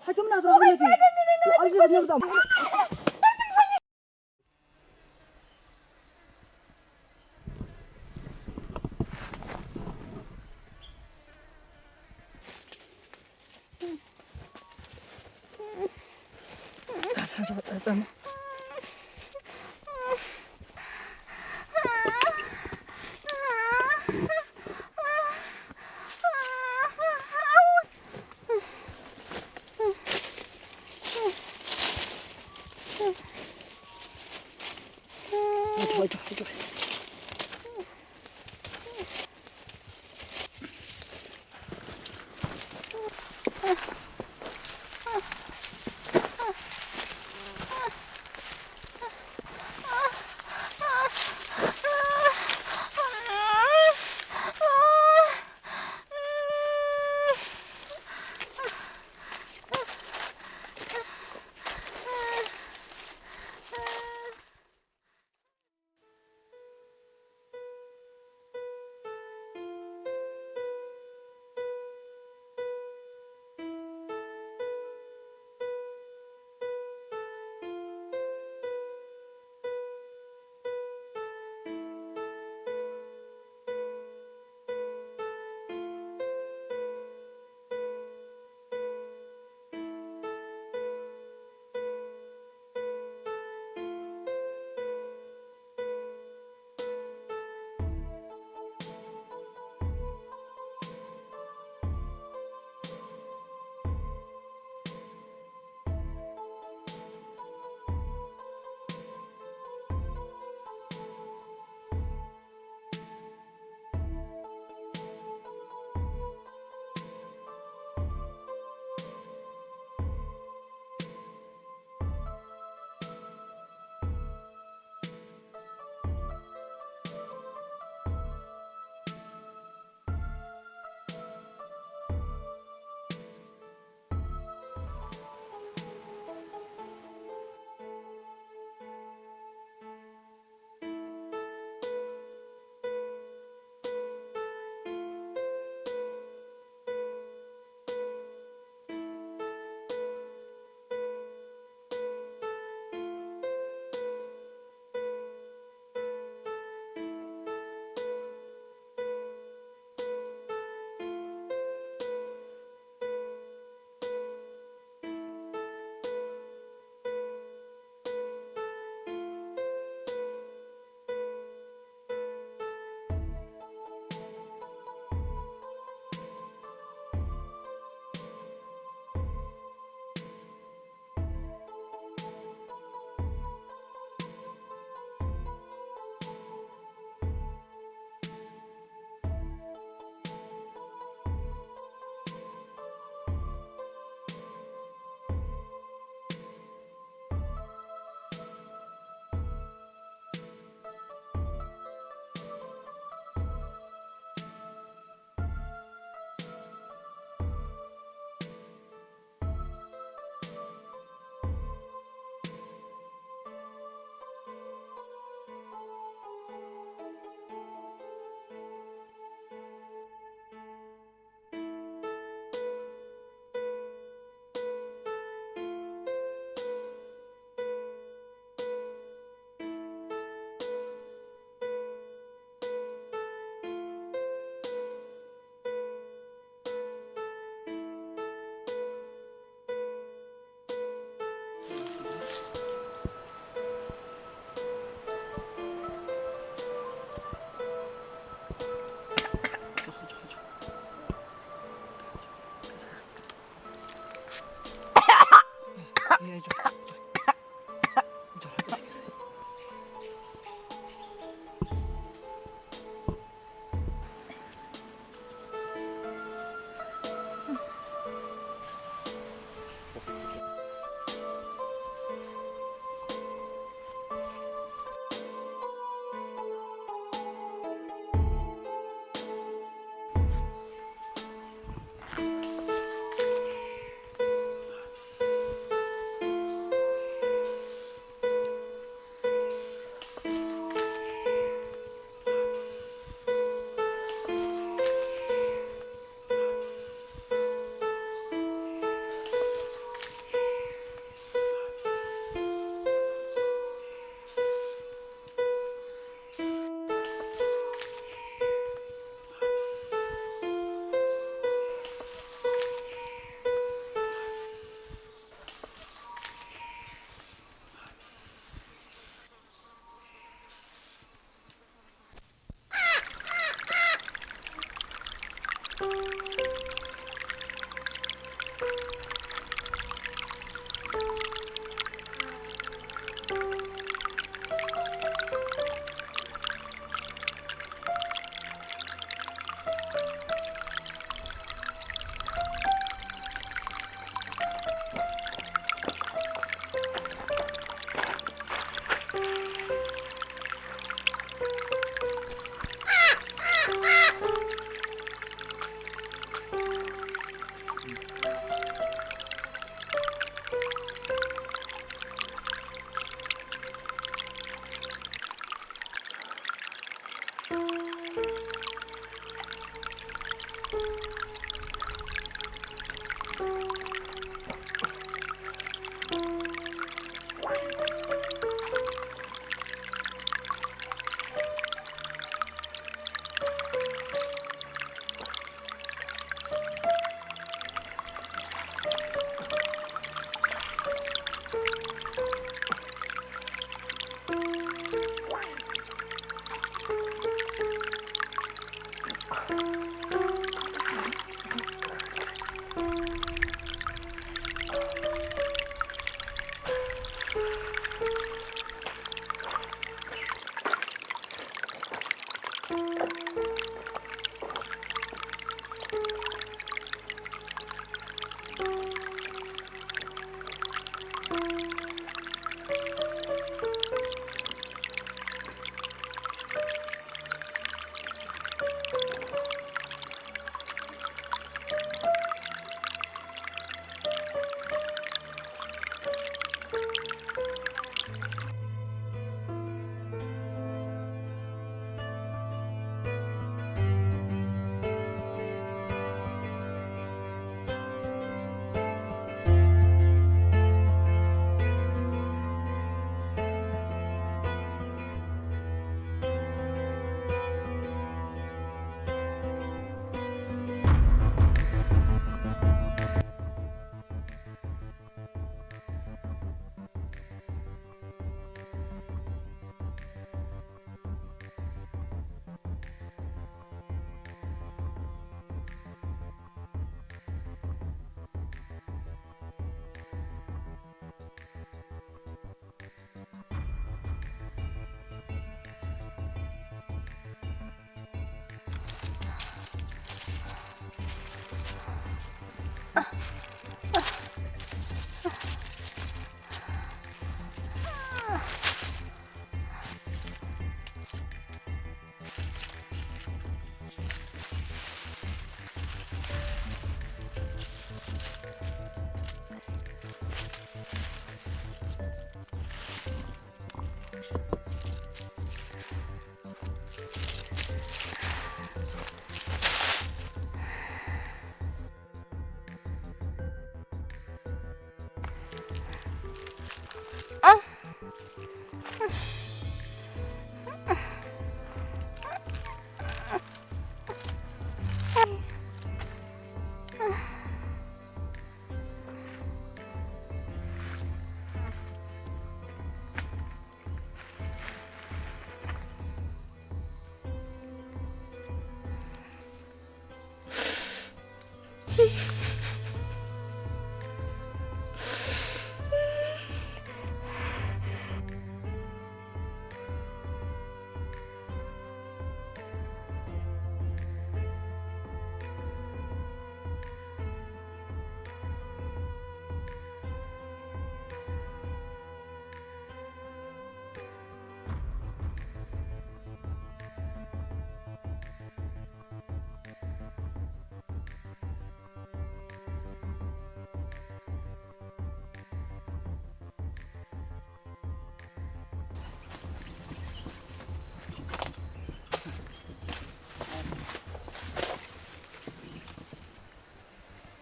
ሕክምና ትረኽብለኪ። ኣብዚ ክትነብር ጸማ።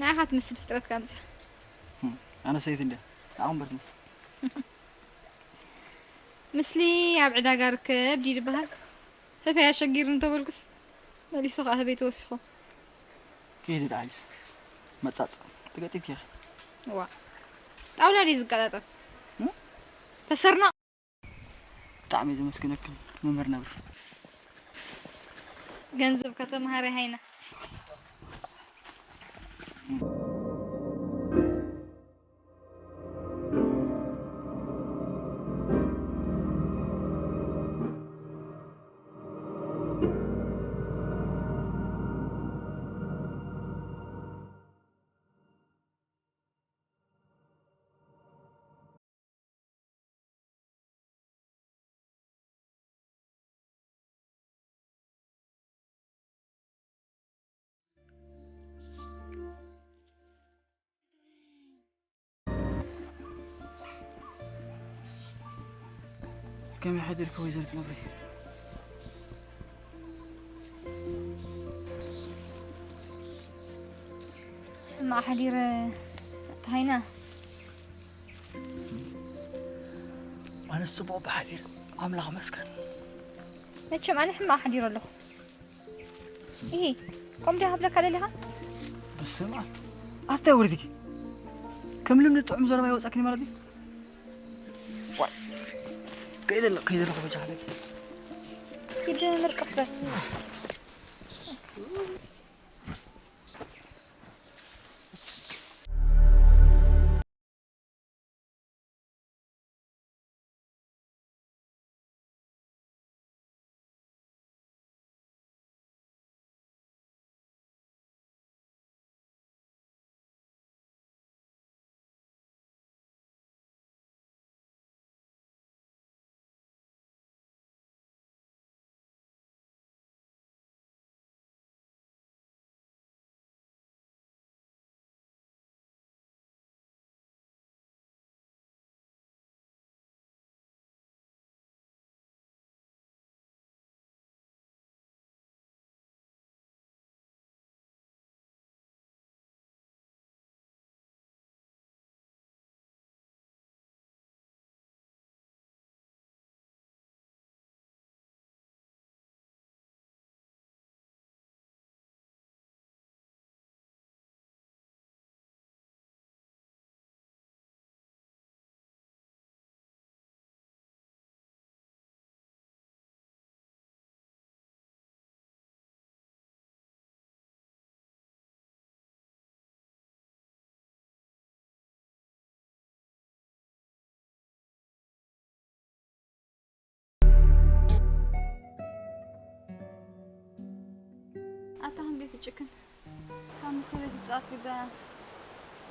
ንዓኻ ትመስል ፍጥረትካ ኣምፅኻ። ኣነ ሰይቲ እንድያ፣ ንዓኹም በር ትመስል። ምስሊ ኣብ ዕዳጋ ርከብ ድዩ ዝበሃል? ሰፈይ ኣሸጊርኒ እንተበልኩስ፣ መሊሱ ኸዓ ህበይ ተወሲኹ። ከይዲ ደሓይስ መጻጽ ተገጢብኪ ኢኺ። ዋ፣ ጣውላ ድዩ ዝቀጣጠብ? እም? ተሰርና። ብጣዕሚ ዘመስግነኩም መምህር ነብር። ገንዘብ ከተምሃረ ሃይና። ከመይ ሓዲርኪ ወይዘሪት መብሬ? ሕማቕ ሓዲረ። ተሃይና። ኣነስ ጽቡቕ ብሓዲር ኣምላኽ መስገን። መቸም ኣነ ሕማቕ ሓዲረ ኣለኹ። ኢሂ፣ ከምኡ ዶ ሃብለካ ደሊኻ? በስመ ኣብ። ኣታይ ወሪድኪ? ከም ልምዲ ጥዑም ዘረባ ይወጻኪ ማለት እዩ? ዋይ። ከይደ ኣለኹ፣ ከይደ ኣለኹ፣ በጃ ሓለኪ። ሂድ ምርቅፍ በል። ኣታ ክንደይ ትጭክን። ካብ ምስ ሰበይቲ ጻት ግዳ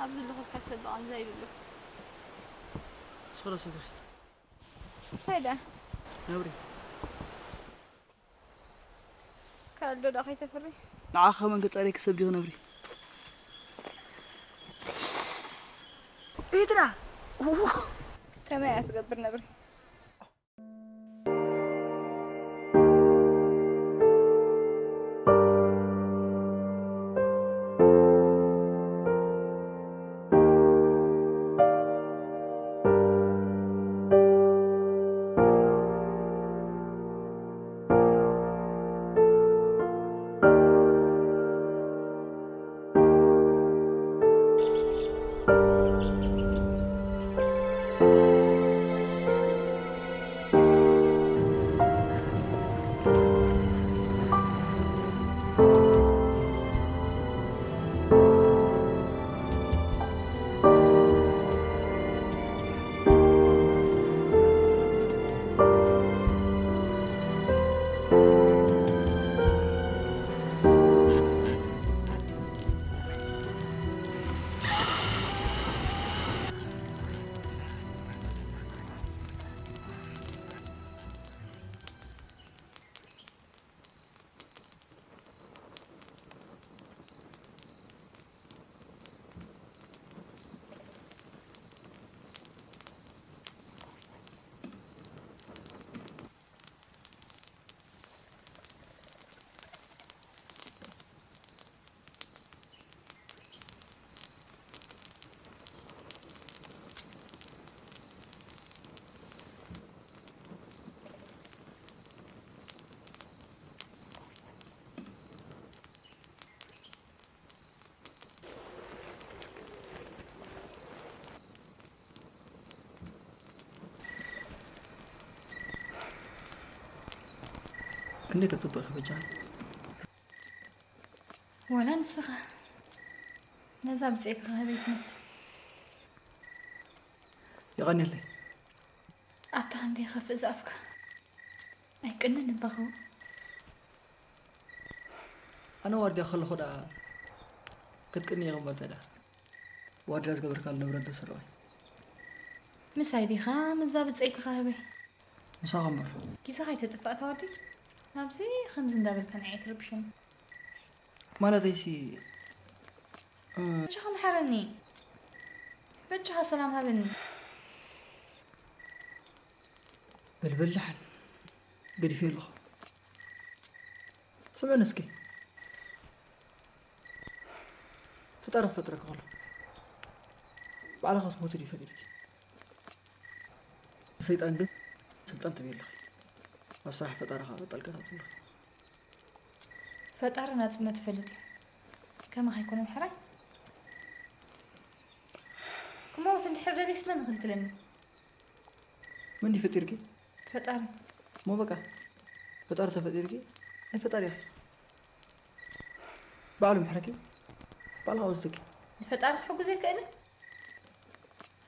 ኣብ ዘለኹ ከሰብ ብቐንዛ ኢሉ ኣሎ። ሶሮ ሰገር። እንታይ ደኣ? ነብሪ። ካልዶ ደኣ ከይተፍሪ? ንዓኻ መን ገጻሪ ክሰብ ዲኺ ነብሪ? ኢድና። ከመይ እያ ትገብር ነብሪ? ክንደይ ከጽብቕ ኢኺ በጃኺ። ወላ ንስኻ ነዛ ብጸይትኻ ህበይ ትመስል። የቐንየለይ። ኣታ ክንደይ ይኸፍእ ዝኣፍካ። ኣይቅንን እባ ኸው። ኣነ ዋርድያ ከለኹ ደኣ ክትቅኒ ኢኺ እምበር እንታይ ደኣ። ዋርድያ ዝገበርካሉ ንብረት ዶ ስርወይ? ምሳይ ዲኻ ምስዛ ብጸይትኻ ህበይ? ምሳኻ እምበር። ግዜኻ ኣይተጥፍእ ኣታ ወዲ። ናብዚ ከምዚ እንዳበልካ ንዓይ ኣይትረብሸኒ። ማለተይሲ፣ እ፣ በጃኻ መሓረኒ። በጃኻ ሰላም ሃበኒ። በል በል ደሓን። ገዲፈ ኣለኹ። ስምዕኒ እስኪ። እቲ ጠረፍ ፈጥረኪ ከሎ ባዕልኻ ትሞቲ ድዩ ፈጢርኪ? ሰይጣን ግን ስልጣን ትበይ ኣለኺ። ኣብ ስራሕ ፈጣሪኻ ጣልቃ ተኣትውለኺ። ፈጣሪ ናጽነት ይፈልጥ እዩ። ከማኻ ኣይኮነን ሕራይ። ክመውት እንድሕር ደልየስ መን ይኽልክለኒ? መን ድዩ ፈጢርኪ? ፈጣሪ። እሞ በቃ ፈጣሪ ተፈጢርኪ ናይ ፈጣሪ ኢኺ። ባዕሉ ምሕረኪ ባዕልኻ ወስደኪ። ንፈጣሪ ክሕግዞ ኣይክእልን?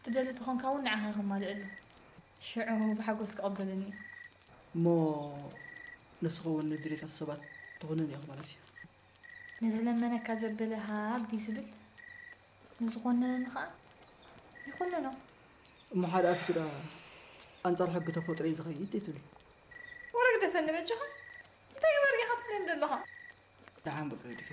ትደሊ ተኾንካ እውን ንዓኻ ከማልእሉ። ሽዑ ብሓጎስ ክቐበለኒ እዩ። እሞ ንስኺ እውን ንድሌታት ሰባት ትኹንን ኢኺ ማለት እዩ። ንዝለመነካ ዘበለ ሃብ ድዩ ዝብል? ንዝኾነነኒ ኸዓ ይኹንኖ። እሞ ሓደ ኣፊቱ ደኣ ኣንጻር ሕጊ ተፈጥሮ እዩ ዝኸይድ ትብሊ? ወረ ግደፈኒ በጃኻ። እንታይ ግበር ኢኻ ትብለኒ ዘለኻ? ደሓን በቃ ግደፈ።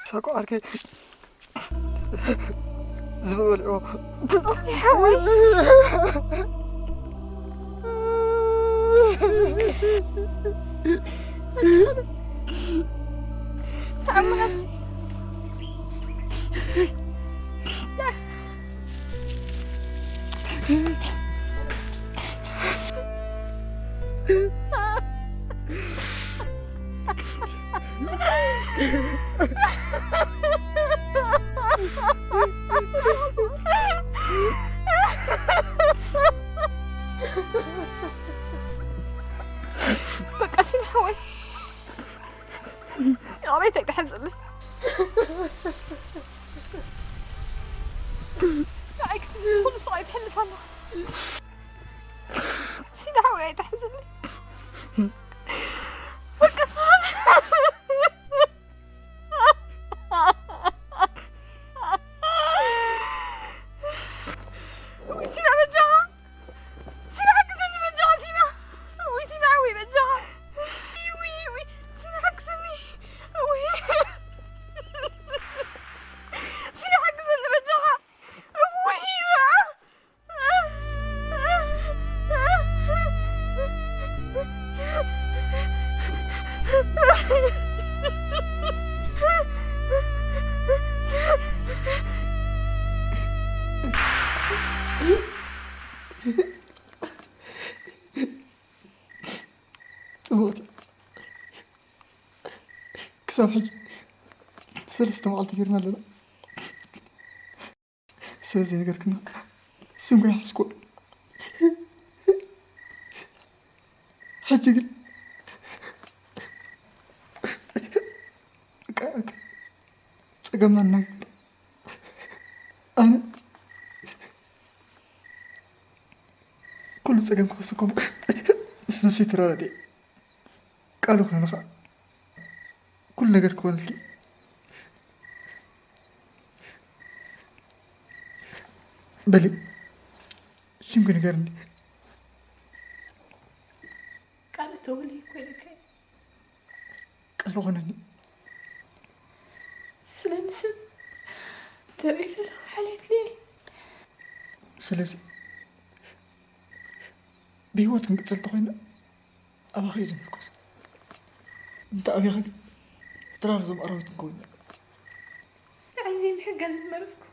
ሳቆ ዓርከይ ዝበልዕዎ። ሓወይ። ተዓመ ነብሲ። በቃ ሲና ሓወይ፣ ይቕሬታ ኣይትሓዝለይ። ንዓይ ክትብል ኩሉ ስቓይ ትሕልፍ ኣለኻ። ሲና ሓወይ ኣይትሓዝለይ። በቃ ወይ ሲና በጃኻ፣ ሲና ሓግዘኒ በጃኻ፣ ሲና። ወይ ሲና ሓወይ በጃኻ። ወይ፣ ወይ፣ ሲና ሓግዘኒ። ወይ። ሲና ሓግዘኒ በጃኻ። ወይ። ጽብቕቲ፣ ክሳብ ሕጂ ሰለስተ መዓልቲ ጌርና ኣለና። ስለ ዘይነገርክና ስም ኣይሓዝኩ። ሕጂ ግን በቃ ጸገምና እናገር ኣነ ኩሉ ጸገም ክኽስኩም ምስ ነብሰይ ተራዳድየ ቃል ክኾነኻ ኩሉ ነገር ክኾነልኪ። በሊ ሽምኪ ንገርኒ። ቃል እተውልይ ኮይንከ ቃል ኾነኒ። ስለምስል ተርኢ ዘለኹ ሓልየት ልየ። ስለዚ ብህይወት ክንቅጽል ተኾይና ኣባኺ እዩ ዝምርኮስ። እንተ ኣብኻ ግን ድራር እዞም ኣራዊት ክንከውን ኢና። ንዓይ ዘይምሕጋዝ ዝመረጽኩ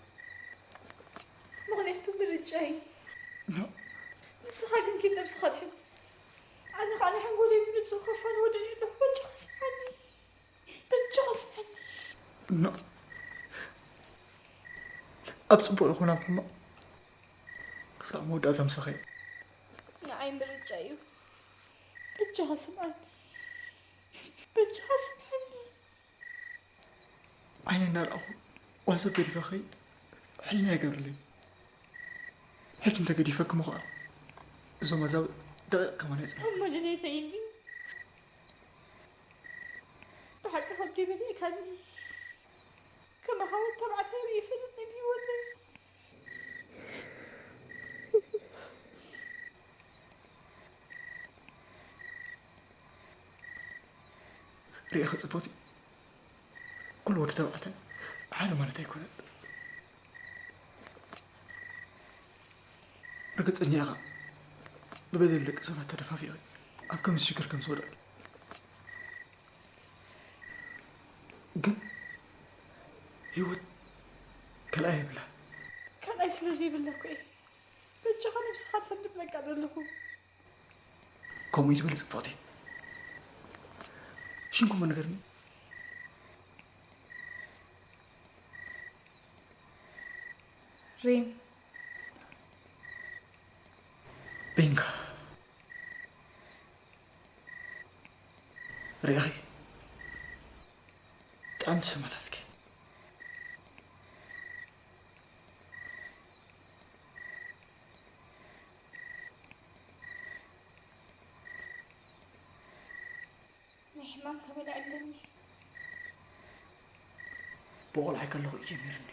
ምኽንያቱ ምርጫ እዩ። ኖ። ንስኻ ግን ኪድ ነብስኻ ድሕን። ኣነ ኸኣ ንሓንጎለይ ብንጹር ከፋንዎ ደልየ ኣለኹ። በጃኻ ስምዓኒ። በጃኻ ስምዓኒ። ኖ። ኣብ ጽቡቕ ይኹን ኣብ ሕማቕ ክሳብ መወዳእታ ምሳኺ እየ። ንዓይ ምርጫ እዩ። በጃኻ ስምዓኒ። በጃኻ ስምዓኒ። ዓይነይ እናረኣኹ ዋንሰብ ገዲፈኺ ሕልና ይገብርለይ። ሕጂ እንተገዲፈኪ እሞ ኸኣ እዞም ኣዛብእ ደቂቕ ከማን ኣይጽንሑ። እሞ ድሌተይ እንድዩ። ብሓቂ ከብደይ በሊዕካኒ። ከማኻ ወዲ ተባዕታይ ርኢ ይፈልጥ ነይሩ ህይወተይ። ርኢኺ ጽቡቕቲ፣ ኩሉ ወዲ ተባዕታይ ሓደ ማለት ኣይኮነን። ርግጸኛ ኢኻ፣ ብበደል ደቂ ሰባት ተደፋፊኺ ኣብ ከምዚ ሽግር ከም ዝወደቕኪ። ግን ህይወት ካልኣይ የብላን። ካልኣይ ስለ ዘይብላ እኮ እየ በጃኻ ነብስኻ ትፈንድብለካ ዘለኹ። ከምኡ እዩ ትብል ጽብቕቲ። ሽምኩም ንገርኒ። ሪም። ቢንካ። ርኢኺ? ብጣዕሚ ትስም ኣላትኪ። ናይ ሕማም ተበላዕ ኣለኒ። ብቆልዓይ ከለኹ እዩ ጀሚሩኒ።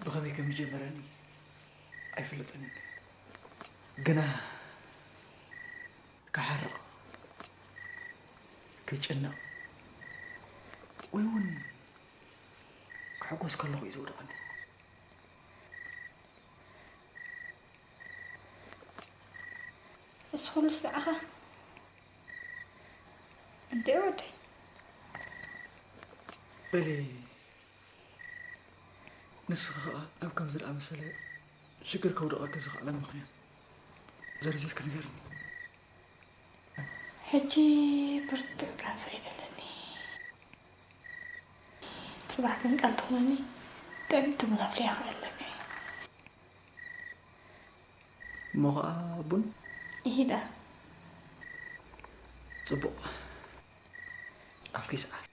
ብኸመይ ከም ዝጀመረኒ ኣይፍለጥን እዩ። ግና ክሓርቕ፣ ክጭነቕ ወይ እውን ክሕጎስ ከለኹ እዩ ዘውድቐኒ። እሱ ኩሉስ ንዓኻ እንድዒ ወደይ። በሊ ንስኺ ኸኣ ኣብ ከምዚ ዝኣመሰለ ሽግር ከውድቐኪ ዝኸኣለ ምኽንያት ዘርዚርኪ ንገርኒ። ሕጂ ብርቱዕ ቃንዛ እዩ ዘለኒ። ጽባሕ ግን ቃል ትኹነኒ ጥዕምቲ ቡን ኣፍልየ ክዕልለካ እየ። እሞ ኸኣ ቡን ይሂዳ ጽቡቕ። ኣፍኪ ሰዓት